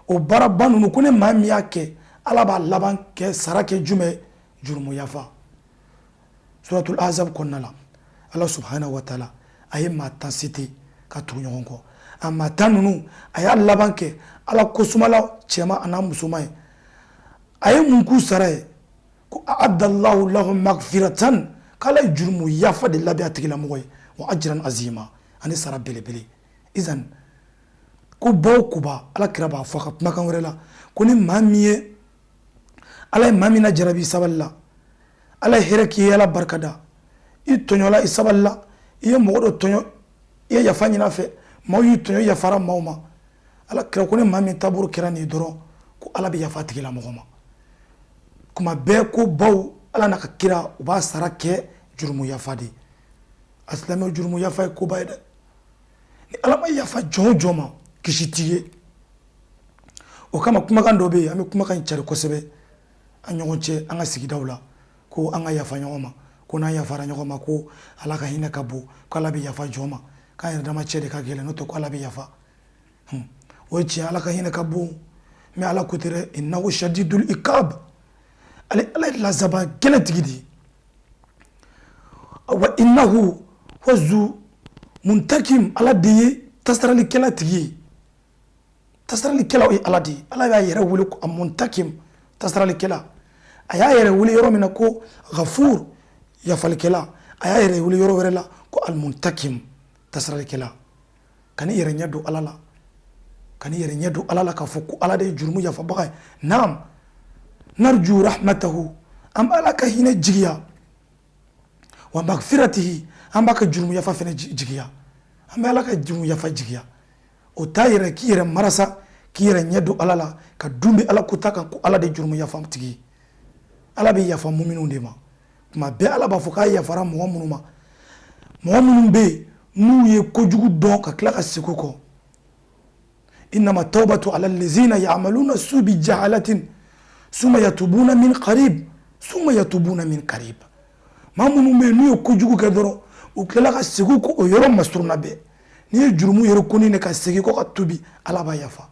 o baaraba ninnu, ko ni maa min y'a kɛ, Ala b'a laban kɛ sara kɛ jumɛn? Jurumu yafa. Suratul Ahzab kɔnɔna la, Ala subhanahu wa taala a ye maa 10 cité ka tugu ɲɔgɔn kɔ. A maa 10 ninnu, a y'a laban kɛ Ala kosumala cɛman an'a musoman ye. A ye mun k'u sara ye? Ko a'addallahu lahum magfiratan, k'Ala ye jurumu yafa de labɛn a tigilamɔgɔ ye, wa ajran azima, ani sara belebele. Izan ko ba o koba, Ala kira b'a fɔ a ka kumakan wɛrɛ la ko ni maa min ye Ala ye maa min na jarabi sabali la, Ala ye hɛrɛ k'i ye, Ala barika da, i tɔɲɔla, i sabalila, i ye mɔgɔ dɔ tɔɲɔ, i ye yafa ɲini a fɛ, maaw y'i tɔɲɔ, i yafara maaw ma. Ala kira ko ni maa min taabolo kɛra nin ye dɔrɔn, ko Ala bɛ yafa a tigilamɔgɔ ma. Kuma bɛɛ ko baw, Ala n'a ka kira u b'a sara kɛ jurumu yafa de ye. A silamɛw, jurumu yafa ye koba ye dɛ. Ni Ala ma yafa jɔn o jɔn ma, kisi t'i ye. O kama kumakan dɔ bɛ yen, an bɛ kumakan in cari kosɛbɛ an ɲɔgɔn cɛ, an ka sigidaw la, ko an ka yafa ɲɔgɔn ma, ko n'an yafara ɲɔgɔn ma, ko Ala ka hinɛ ka bon, ko Ala bɛ yafa jɔn ma, k'an yɛrɛ dama cɛ de ka gɛlɛn, n'o tɛ ko Ala bɛ yafa. O ye tiɲɛ, Ala ka hinɛ ka bon, mais Ala ko tɛ dɛ, innahu shadidul iqab, ale Ala ye lazaba gɛlɛn tigi de ye. Wa innahu huwa zu muntakim, Ala de ye tasaralikɛla tigi ye. Tasaralikɛla, o ye Ala de ye. Ala y'a yɛrɛ wele ko a muntakim, tasaralikɛla. A y'a yɛrɛ wele yɔrɔ min na ko ghafur, yafalikɛla, a y'a yɛrɛ wele yɔrɔ wɛrɛ la ko almuntakim, tasaralikɛla. Kan'i yɛrɛ ɲɛ don Ala la, kan'i yɛrɛ ɲɛ don Ala la k'a fɔ ko Ala de ye jurumu yafabaga ye. Naam, narju rahmatahu, an bɛ Ala ka hinɛ jigiya, wa magfiratihi, an b'a ka jurumu yafa fɛnɛ jigiya, an bɛ Ala ka jurumu yafa jigiya. O t'a yɛrɛ k'i yɛrɛ marasa, k'i yɛrɛ ɲɛ don Ala la ka dun bɛ Ala kota kan ko Ala de jurumu yafa tigi ye. Ala bɛ yafa muminw de ma. Tuma bɛɛ Ala b'a fɔ k'a yafara mɔgɔ minnu ma, mɔgɔ minnu bɛ yen n'u ye kojugu dɔn ka tila ka segin kɔ. Innama tawbatu ala allazina ya'maluna su bi jahalatin summa yatubuna min qarib summa yatubuna min qarib. Maa minnu bɛ yen n'u ye kojugu kɛ dɔrɔn, u tilala ka segin kɔ o yɔrɔ masurunna bɛɛ. N'i ye jurumu yɛrɛ koni de ka segin kɔ ka tubi, Ala b'a yafa.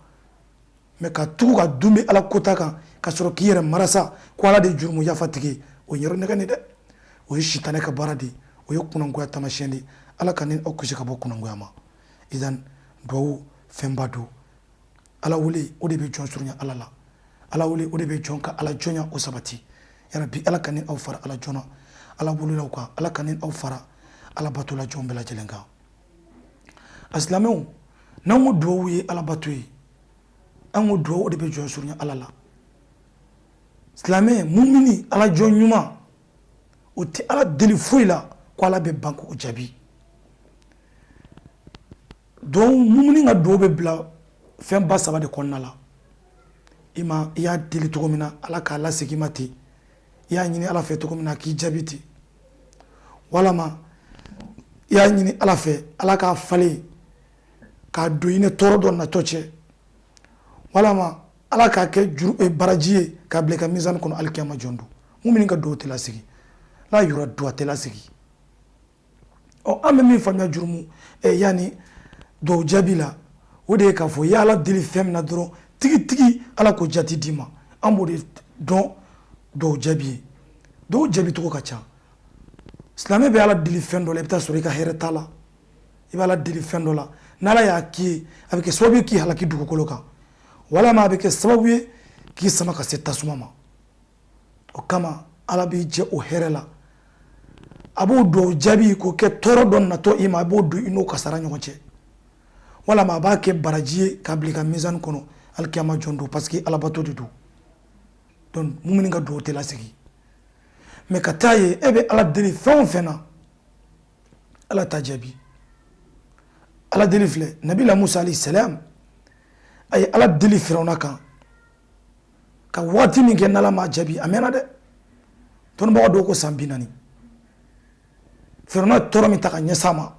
Mais ka tugu ka dun bɛ Ala kota kan ka sɔrɔ k'i yɛrɛ marasa ko Ala de ye jurumu yafa tigi ye, o ye yɔrɔ nɛgɛ dɛ, o ye sitanɛ ka baara de ye, o ye kunangoya taamasiyɛn de ye. Ala ka ni aw kisi ka bɔ kunangoya ma. Idan duwawu fɛnba don. Ala wele, o de bɛ jɔn surunya Ala la. Ala wele, o de bɛ jɔn ka Ala jɔnya o sabati. Yarabi, Ala ka ni aw fara Ala jɔnna Ala welelaw kan. Ala ka ni aw fara Ala batola jɔn bɛɛ lajɛlen kan. A silamɛw, n'an ko duwawu ye Ala bato ye, an ko duwawu, o de bɛ jɔn surunya Ala la. Silamɛ mumini, Ala jɔn ɲuman, o tɛ Ala deli foyi la ko Ala bɛ ban k'o jaabi. Donc mumini ka duwawu bɛ bila fɛnba saba de kɔnɔna la. I ma i y'a deli cogo min na, Ala k'a lasegin i ma ten. I y'a ɲini Ala fɛ cogo min na, k'i jaabi ten. Walama i y'a ɲini Ala fɛ, Ala k'a falen k'a don i ni tɔɔrɔ dɔ natɔ cɛ. Walama Ala k'a kɛ juru baraji ye k'a bila i ka mizani kɔnɔ alikiyama jɔn don. Mumini ka duwawu tɛ lasegin, la yuraddu, a tɛ lasegin. Ɔ, an bɛ min faamuya jurumu yanni duwawu jaabi la, o de ye k'a fɔ i ye Ala deli fɛn min na dɔrɔn, tigitigi Ala k'o jati d'i ma. An b'o de dɔn duwawu jaabi ye. Duwawu jaabi cogo ka ca. Silamɛ bɛ Ala deli fɛn dɔ la, i bɛ taa sɔrɔ i ka hɛrɛ t'a la. I bɛ Ala deli fɛn dɔ la, n'Ala y'a k'i ye, a bɛ kɛ sababu ye k'i halaki dugukolo kan, walama a bɛ kɛ sababu ye k'i sama ka se tasuma ma. O kama Ala b'i jɛ o hɛrɛ la, a b'o duwawu jaabi k'o kɛ tɔɔrɔ dɔ natɔ i ma, a b'o don i n'o kasara ɲɔgɔn cɛ, walama a b'a kɛ baraji ye k'a bila i ka mizani kɔnɔ alikiyama jɔn don, parce que alabato de don. Donc mumini ka duwawu tɛ lasegin. Mais ka taa ye e bɛ Ala deli fɛn o fɛn na, Ala t'a jaabi. Ala deli filɛ, Nabila Musa alayhi salam, a ye Ala deli Firawuna kan. Ka waati min kɛ n'Ala m'a jaabi, a mɛnna dɛ. Dɔnnibagaw dɔw ko san 40. Firawuna ye tɔɔrɔ min ta ka ɲɛsin a ma,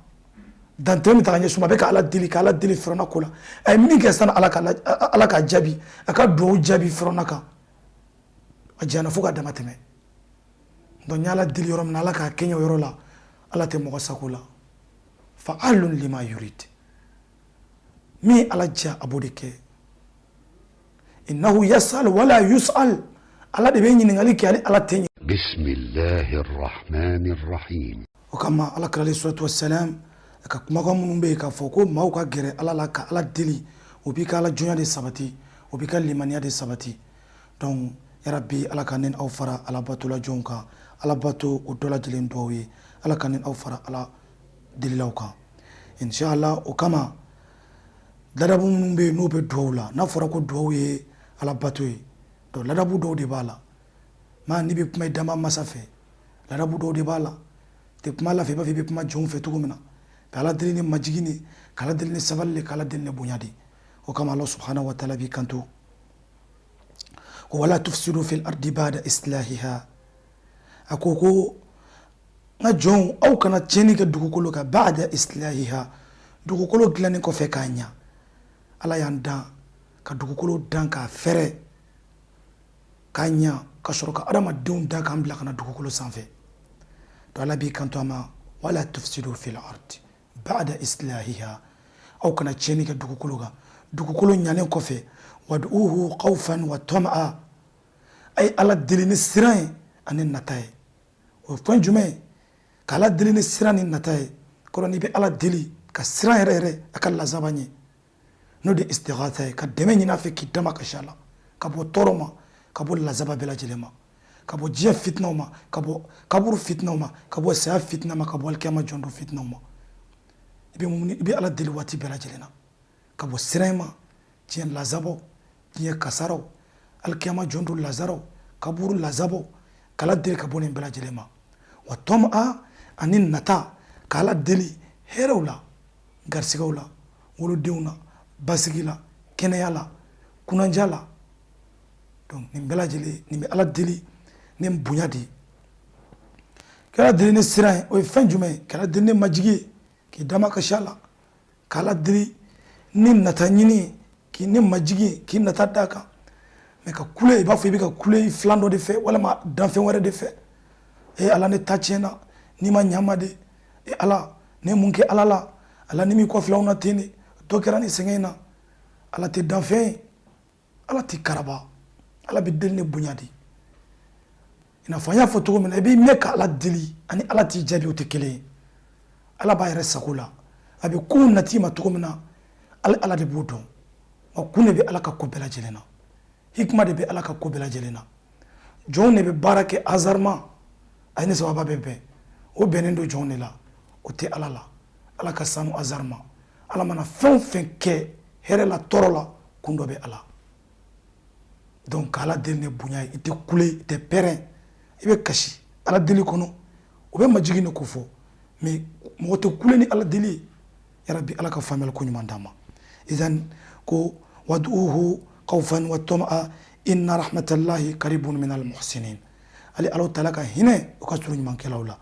dantɛmɛ min ta ka ɲɛsin a ma, a bɛ ka Ala deli, ka Ala deli Firawuna ko la. A ye min kɛ sani Ala k'a jaabi, a ka dugawu jaabi Firawuna kan, a janyana fo ka dama tɛmɛ. Donc n ye Ala deli yɔrɔ min na, Ala k'a kɛɲɛ o yɔrɔ la. Ala tɛ mɔgɔ sago la. Fa'alun lima yurid, min ye Ala diya, a b'o de kɛ. Innahu yasal wala yusal, Ala de bɛ ɲininkali kɛ, ale Ala tɛ ɲininka. Bismillahi rahmani rahim. O kama Ala kira alayhi salatu wasalam, a ka kumakan minnu bɛ yen k'a fɔ ko maaw ka gɛrɛ Ala la ka Ala deli, o b'i ka Ala jɔnya de sabati, o b'i ka limaniya de sabati. Donc yarabi, Ala ka ne aw fara Ala batola jɔnw kan. Ala bato o dɔ lajɛlen dugawu ye, Ala ka ne aw fara Ala delilaw kan, inshallah. O kama ladabu minnu bɛ yen, n'o bɛ dugawu la, n'a fɔra ko dugawu ye Ala bato ye, donc ladabu dɔw de b'a la. Maa n'i bɛ kuma i danba masa fɛ, ladabu dɔw de b'a la. Tɛ kuma Ala fɛ i b'a fɔ i bɛ kuma jɔnw fɛ cogo min na. Ka Ala deli ni majigin de, ka Ala deli ni sabali de, ka Ala deli ni bonya de. O kama Ala subhanahu wa taala b'i kanto ko wala tufsidu fil ardi ba'da islahiha. A ko ko n ka jɔnw, aw kana tiɲɛni kɛ dugukolo kan, ba'da islahiha, dugukolo dilanni kɔfɛ k'a ɲa. Ala y'an dan ka dugukolo dan k'a fɛrɛ k'a ɲa, ka sɔrɔ ka adamadenw dan k'an bila ka na dugukolo sanfɛ. To Ala b'i kanto a ma wala tufsidu fil ardi ba'da islahiha, aw kana tiɲɛni kɛ dugukolo kan dugukolo ɲalen kɔfɛ. Wad'uhu khawfan wa tama'a, a ye Ala deli ni siran ye ani nata ye. O ye fɛn jumɛn ye? Ka Ala deli ni siran ni nata ye kɔrɔ, n'i bɛ Ala deli ka siran yɛrɛ yɛrɛ a ka lazaba ɲɛ, n'o de istighatha ye, ka dɛmɛ ɲini a fɛ k'i damakasi a la, ka bɔ tɔɔrɔ ma, ka bɔ lazaba bɛɛ lajɛlen ma, ka bɔ diɲɛ fitinaw ma, ka bɔ kaburu fitinaw ma, ka bɔ saya fitina ma, ka bɔ alikiyama jɔndon fitinaw ma. I bɛ Ala deli waati bɛɛ lajɛlen na ka bɔ siran ma, diɲɛ lazabaw, diɲɛ kasaraw, alikiyama jɔndon lazaraw, kaburu lazabaw, k'Ala deli ka bɔ nin bɛɛ lajɛlen ma. Wa tɔma ani nata, k'Ala deli hɛrɛw la, garisigɛw la, wolodenw na, basigi la, kɛnɛya la, kunanja la. Donc nin bɛɛ lajɛlen, nin bɛ Ala deli ni bonya de ye. K'Ala deli ni siran ye, o ye fɛn jumɛn ye? K'Ala deli ni majigi ye, k'i damakasi a la, k'Ala deli ni nata ɲini ye, k'i ni majigi ye, k'i nata d'a kan. Mais ka kule i b'a fɔ i bɛ ka kule i filan dɔ de fɛ walima danfɛn wɛrɛ de fɛ. E Ala, ne ta tiɲɛna, n'i ma ɲa ma de. E Ala, ne mun kɛ Ala la? Ala, ni m'i kɔfilɛ anw na ten de, dɔ kɛra ni sɛgɛn in na. Ala tɛ danfɛn ye, Ala tɛ karaba. Ala bɛ deli ni bonya de. I n'a fɔ an y'a fɔ cogo min na, i b'i mɛn ka Ala deli ani Ala t'i jaabi, o tɛ kelen ye. Ala b'a yɛrɛ sago la, a bɛ kow nati ma cogo min na, Ala de b'o dɔn. Wa kun de bɛ Ala ka ko bɛɛ lajɛlen na, hikima de bɛ Ala ka ko bɛɛ lajɛlen na. Jɔnw de bɛ baara kɛ hasardement, a ye ni sababa bɛ bɛn, o bɛnnen don jɔnw de la, o tɛ Ala la. Ala ka sanu hasard ma. Ala mana fɛn o fɛn kɛ, hɛrɛ la, tɔɔrɔ la, kun dɔ bɛ Ala. Donc k'Ala deli ni bonya ye, i tɛ kule, i tɛ pɛrɛn, i bɛ kasi Ala deli kɔnɔ, o bɛ majigin de ko fɔ. Mais mɔgɔ tɛ kule ni Ala deli ye. Yarabi, Ala ka faamuyali ko ɲuman d'an ma. Idan ko wad'uhu khawfan wa tama'a inna rahmatallahi qaribun minal muhsinin. Ale Ala taala ka hinɛ o ka surun ɲumankɛlaw la.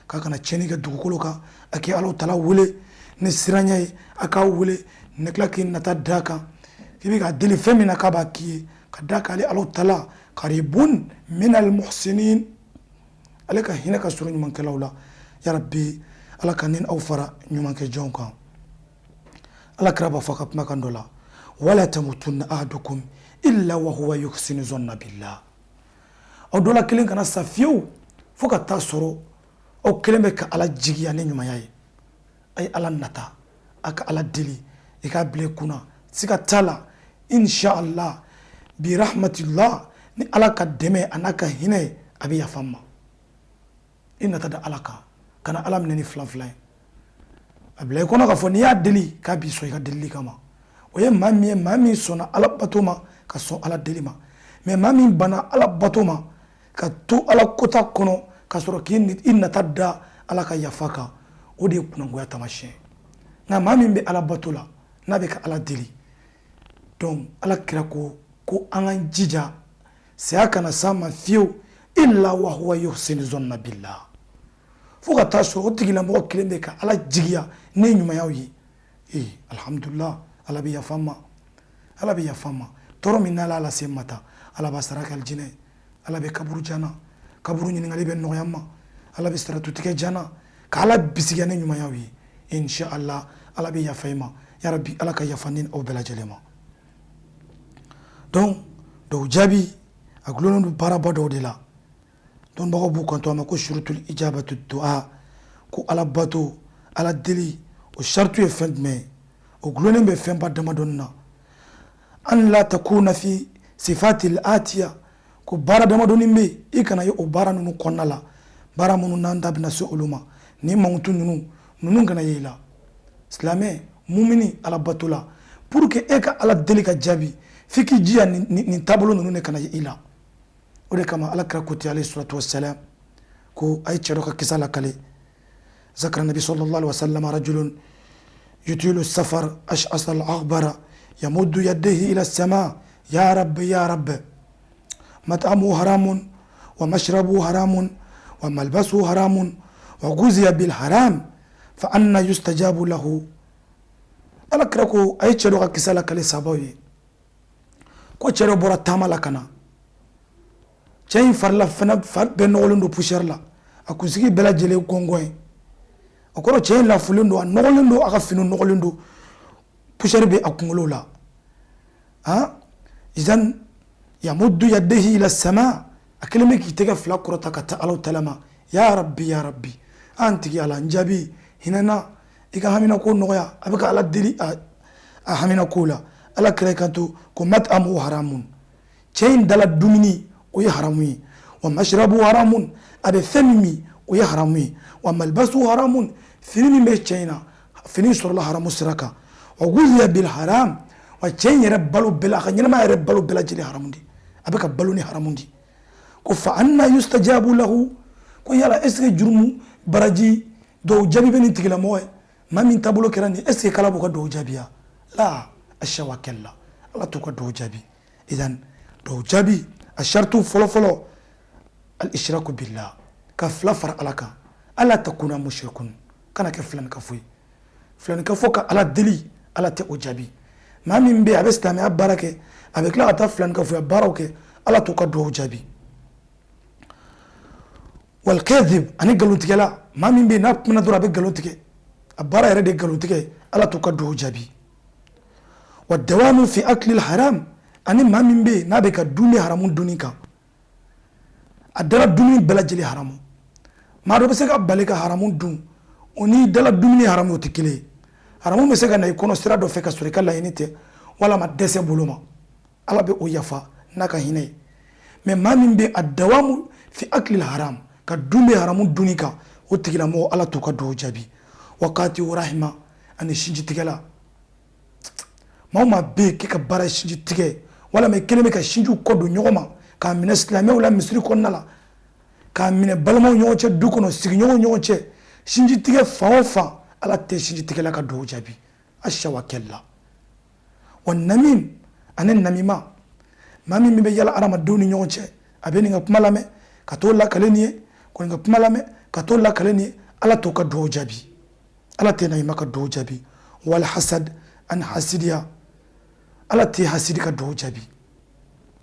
K'a kana tiɲɛni kɛ dugukolo kan, a k'i Ala taala wele ni siranya ye, a k'a wele ni tila k'i nata d'a kan, i bɛ ka deli fɛn min na k'a b'a k'i ye, ka d'a kan ale Ala taala qaribun minal muhsinin, ale ka hinɛ ka surun ɲumankɛlaw la. Yarabi, Ala ka ni aw fara ɲumankɛ jɔnw kan. Ala kira b'a fɔ a ka kumakan dɔ la: wala tamutunna ahadukum illa wa huwa yuhsinu zanna billah. Aw dɔ la kelen kana sa fiyewu fo ka taa sɔrɔ aw kelen bɛ ka Ala jigiya ni ɲumanya ye. A ye Ala nata, a ka Ala deli, i k'a bila i kunna, siga t'a la, inshallah bi rahmatillah, ni Ala ka dɛmɛ a n'a ka hinɛ ye, a bɛ yafa n ma. I nata da Ala kan, kana Ala minɛ ni filan filan ye. A bila i kɔnɔ k'a fɔ n'i y'a deli k'a b'i sɔn i ka delili kama. O ye maa min ye, maa min sɔnna Ala bato ma, ka sɔn Ala deli ma. Mais maa min banna Ala bato ma, ka to Ala kota kɔnɔ ka sɔrɔ k'i nata da Ala ka yafa kan, o de ye kunangoya taamasiyɛn. Nka maa min bɛ Ala bato la, n'a bɛ ka Ala deli, donc Ala kira ko ko an k'an jija. Saya kana s'a ma fiyewu illa wa huwa yuhsinu zanna billah, fo ka taa sɔrɔ o tigilamɔgɔ kelen bɛ ka Ala jigiya ni ɲumanyaw ye. Ee, alhamdulillah, Ala bɛ yafa n ma, Ala bɛ yafa n ma. Tɔɔrɔ min n'Ala y'a lase n ma tan, Ala b'a sara kɛ alijinɛ ye. Ala bɛ kaburu diya n na, kaburu ɲininkali bɛ nɔgɔya n ma, Ala bɛ siratutigɛ diya n na, ka Ala bisigiya ni ɲumanyaw ye. Inshallah, Ala bɛ yafa i ma. Ya Rabbi, Ala ka yafa ni aw bɛɛ lajɛlen ma. Donc dɔw jaabi a gulonnen don baaraba dɔw de la. Dɔnnibagaw b'u kanto a ma ko shurutul ijabatu du'a, ko Ala bato, Ala deli, o saritu ye fɛn jumɛn ye? O gulonnen bɛ fɛnba damadɔni na. An la takuna fi sifatil atiya, ko baara damadɔni bɛ yen, i kana ye o baara ninnu kɔnɔna la, baara minnu n'an da bɛna se olu ma. Ni mankutu ninnu kana ye i la. Silamɛ mumini Ala bato la, pour que e ka Ala deli ka jaabi, f'i k'i jija nin taabolo ninnu de kana ye i la. O de kama Ala kira ko ten, alayhi salatu wassalam, ko a ye cɛ dɔ ka kisa lakale. Zakara nabi sallallahu alaihi wasallam rajulun yutilu safar ash'as al-aghbara yamuddu yadayhi ila as-sama ya rabbi ya rabbi mat'amu haramun wa mashrabu haramun wa malbasu haramun wa guziya bil haram fa anna yustajabu lahu. Ala kira ko a ye cɛ dɔ ka kisa lakale sahabaw ye, ko cɛ dɔ bɔra taama la ka na. Cɛ in farila fana fari bɛɛ nɔgɔlen don poussière la, a kunsigi bɛɛ lajɛlen gɔngɔn ye. O kɔrɔ, cɛ in lafulen don, a nɔgɔlen don, a ka fini nɔgɔlen don, poussière bɛ a kunkolo la. Han, izan yamuddu yadayhi ila sama, a kelen bɛ k'i tɛgɛ fila kɔrɔta ka taa Alahu taala ma. Ya rabbi ya rabbi, an tigi Ala, n jaabi, hinɛ na, i ka hamina ko nɔgɔya. A bɛ ka Ala deli a hamina ko la. Ala kira kanto ko mat'amu haramun, cɛ in dala dumuni o ye haramu ye, wa mashrabu haramun, a bɛ fɛn min min o ye haramu ye, wa malbasu haramun, fini min bɛ cɛ in na, fini sɔrɔla haramu sira kan, wa guziya bil haram, wa cɛ in yɛrɛ balo bɛɛ la, a ka ɲɛnamaya yɛrɛ balo bɛɛ lajɛlen haramu de, a bɛ ka balo ni haramu de. Ko fa anna yustajabu lahu, ko yala est ce que jurumu baraji dɔw jaabi bɛ nin tigilamɔgɔ ye? Maa min taabolo kɛra nin, est ce que k'Ala b'o ka dɔw jaabi ya? La asha wa kalla, Ala t'o ka dɔw jaabi. Idan dɔw jaabi a saritu fɔlɔfɔlɔ, al ishraku billah, ka fila fara Ala kan. Ala takuna mushrikun, kana kɛ filanikafo ye. Filanikafo ka Ala deli, Ala tɛ o jaabi. Maa min bɛ a bɛ silamɛya baara kɛ, a bɛ tila ka taa filanikafoya baaraw kɛ, Ala t'o ka dugawu jaabi. Wal kadhib, ani nkalontigɛla, maa min bɛ yen n'a kumana dɔrɔn a bɛ nkalon tigɛ, a baara yɛrɛ de ye nkalon tigɛ, Ala t'o ka dugawu jaabi. Wa dawamu fi akli haram, ani maa min bɛ yen n'a bɛ ka dumuni haramu dunni kan, a dala dumuni bɛɛ lajɛlen haramu. Maa dɔ bɛ se ka bali ka haramu dun, o n'i dala dumuni haramu o tɛ kelen ye. Haramu bɛ se ka na i kɔnɔ sira dɔ fɛ ka sɔrɔ i ka laɲini tɛ, walama dɛsɛ bolo ma, Ala bɛ o yafa n'a ka hinɛ ye. Mais maa min bɛ a dawamu fi akli haram, ka dun bɛ haramu dunni kan, o tigilamɔgɔ Ala t'o ka dugawu jaabi. Wakati rahima, ani sinji tigɛla. Maa o maa bɛ yen k'i ka baara ye sinji tigɛ, walama i kelen bɛ ka sinjiw kɔ don ɲɔgɔn ma, k'a minɛ silamɛw la misiri kɔnɔna la, k'a minɛ balimaw ɲɔgɔn cɛ du kɔnɔ, sigiɲɔgɔnw ɲɔgɔn cɛ, sinji tigɛ fan o fan, Ala tɛ sinji tigɛla ka dugawu jaabi. Asha wa kalla. Wa namim, ani namima, maa min bɛ yala adamadenw ni ɲɔgɔn cɛ, a bɛ nin ka kuma lamɛn ka t'o lakale nin ye, ko nin ka kuma lamɛn ka t'o lakale nin ye, Ala t'o ka dugawu jaabi. Ala tɛ namima ka dugawu jaabi. Wal hasad, ani hasidiya, Ala tɛ hasidi ka dugawu jaabi.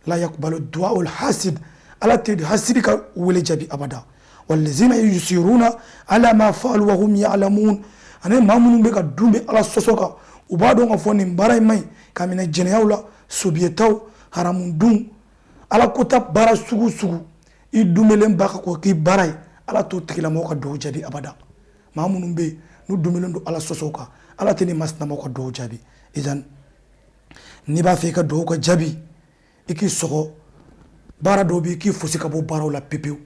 La yakbalu du'a ul hasid, Ala tɛ hasidi ka wele jaabi abada. Walazina yusiruna ala ma fa'alu wa hum ya'lamun, ani maa minnu bɛ ka dun bɛ Ala sɔsɔ kan, u b'a dɔn k'a fɔ nin baara in man ɲi, ka minɛ jɛnɛyaw la, sobiyetaw, haramu dun, Ala kota baara sugu sugu, i dunbelen ba ka k'o k'i baara ye, Ala t'o tigilamɔgɔ ka dugawu jaabi abada. Maa minnu bɛ yen n'u dunbelen don Ala sɔsɔ kan, Ala tɛ nin maa sinamaw ka dugawu jaabi. Idan n'i b'a fɛ i ka dugawu ka jaabi, i k'i sɔgɔ baara dɔw bɛ yen, i k'i fosi ka bɔ baaraw la pepewu.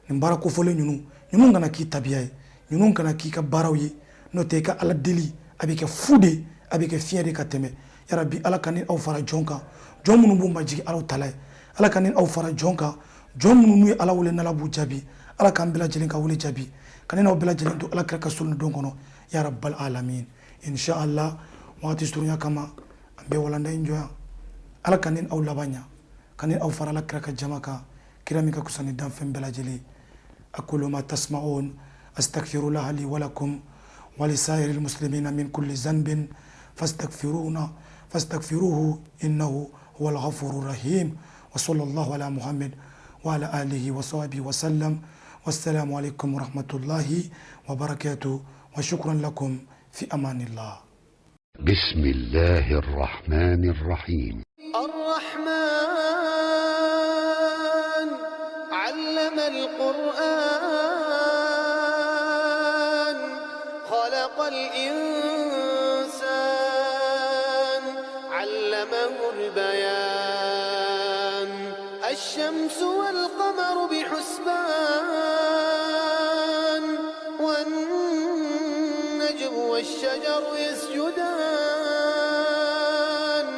Nin baara kofɔlen ninnu kana k'i tabiya ye, ninnu kana k'i ka baaraw ye, n'o tɛ i ka Ala deli a bɛ kɛ fu de, a bɛ kɛ fiɲɛ de ka tɛmɛ. Yarabi, Ala ka ni aw fara jɔn kan, jɔn minnu b'u majigin Ala taala ye. Ala ka ni aw fara jɔn kan, jɔn minnu n'u ye Ala wele n'Ala b'u jaabi. Ala k'an bɛɛ lajɛlen ka wele jaabi, ka ne n'aw bɛɛ lajɛlen to Ala kira ka so don kɔnɔ, ya rabbal alamin. Inshallah, waati surunya kama an bɛ walanda in jɔ yan. Ala ka ni aw laban ɲa. Ka ne aw fara Ala kira ka jama kan, kira min ka kusa ni danfɛn bɛɛ lajɛlen. Aqulu ma tasma'un astaghfirullah li wa lakum wa lisairil muslimina min kulli zanbin fastaghfiruna fastaghfiruhu innahu huwal ghafurur rahim. Wa sallallahu ala Muhammad wa ala alihi wa sahbihi wa sallam. Wassalamu alaikum wa rahmatullahi wa barakatuh wa shukran lakum fi amanillah. بسم الله الرحمن الرحيم. الرحمن علم القرآن، خلق الإنسان، علمه البيان. الشمس والقمر بحسبان، والنجم والشجر